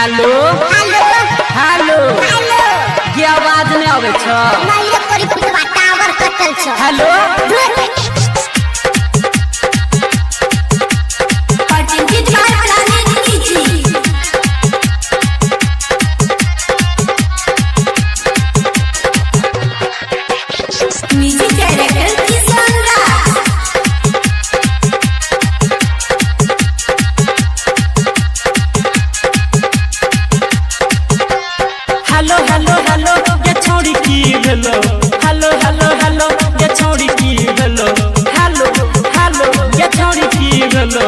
Hello hello hello hello ये आवाज नहीं आवे छ। नहीं रे तोरी पुतवा टावर कटल छ। हेलो हेलो हेलो हेलो ये छोड़ी की भेलो। हेलो हेलो हेलो ये छोड़ी की भेलो। हेलो हेलो ये छोड़ी की भेलो।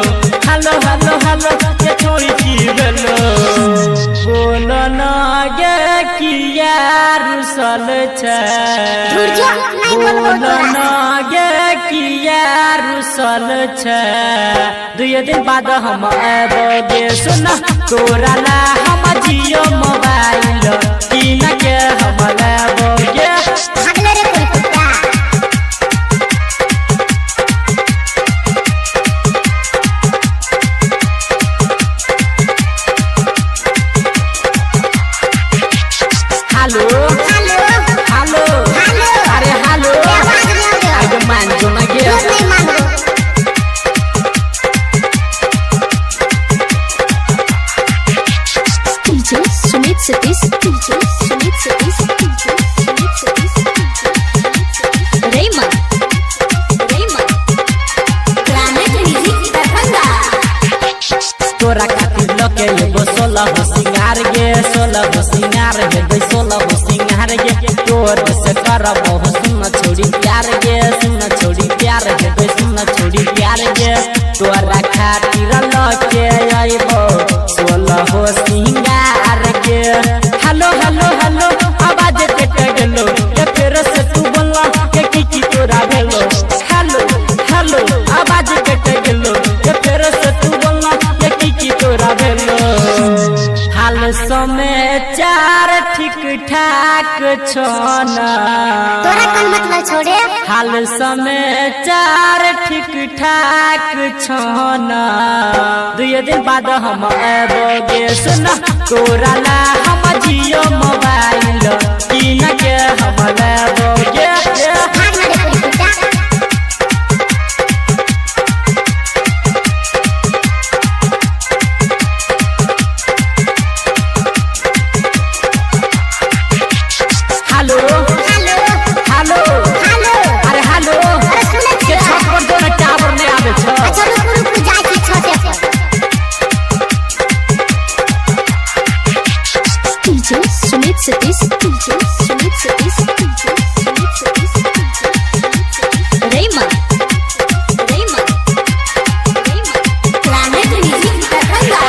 हेलो हेलो हेलो ये छोड़ी की भेलो। बोलो ना गे किया रुसल छे। बोलो ना गे किया रुसल छे। दुई दिन बाद हम आबो गे सुना तोरा ला हम जियो मोबाइल किन के हम लेबो गे। भागले रे तोरी कुत्ता। हेलो हेलो हेलो हेलो अरे हेलो आगे मान जो ना गे। नहीं मानबो। DJ Sumit Satish DJ Sumit Satish DJ Sumit Satish DJ Rema Rema Planet Music Darbhanga. तोरा खातिर लके एगो 16 सिंगार गे। 16 सिंगार गे 16 सिंगार गे। तोर से करब सुन छोड़ी प्यार गे। सुन छोड़ी प्यार गे सुन छोड़ी प्यार गे। तोरा खातिर लके आइबो 16 सिंगार गे। हेलो हेलो हेलो आवाज कट गेलो के फेर से तू बोला के की की तोरा भेलो। हेलो हेलो आवाज कट गेलो के फेर से तू बोला के की की तोरा भेलो। हाल समाचार ठीक ठाक छो ना। तोरा कोन मतलब छोड़े। हाल समाचार ठीक ठाक छो ना। दुई दिन बाद हम आबो गे सुना तोरा ला हम जियो मोबाइल किन के हम लेबो गे। भागना रे तोरी कुत्ता। हेलो हेलो हेलो हेलो अरे हेलो अरे सुनै के छियै। छत पर जो ना टावर नहीं आवे छ। अच्छा रुकू रुकू जाइ छी छते पर। DJ Sumit Satish DJ Sumit Satish DJ Sumit Satish DJ Rema Rema Rema Planet Music Darbhanga.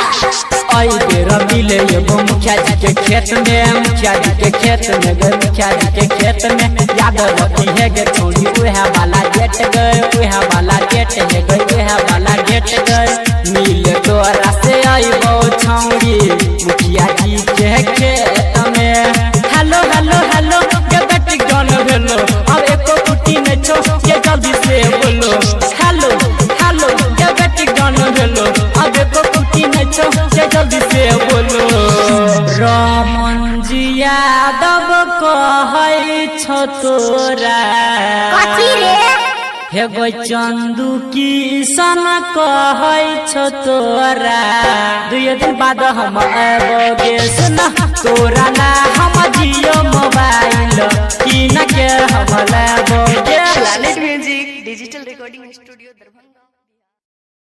आई बेर मिले एगो मुखिया जी के खेत में। मुखिया जी के खेत में गए मुखिया जी के खेत में। याद रखी है गे छोड़ी उहे वाला गेट गए। उहे वाला गेट है गए उहे वाला गेट गए। मिले तोरा से आइबो छौड़ी मुखिया जी के खेत में। हेलो हेलो हेलो के बेटी गन भेलो अब एको कुटी नहीं छो के जल्दी से बोलो। हेलो हेलो के बेटी गन भेलो अब एको कुटी नहीं छो के जल्दी से बोलो। रमन जी यादव कहै छो तोरा कथी रे। हे गो चंदू किशन कहै छो तोरा। दुई दिन बाद हम आबो गे सुना तोरा ला हम जियो मोबाइल किन के हम लेबो गे। Planet Music Digital Recording Studio Darbhanga.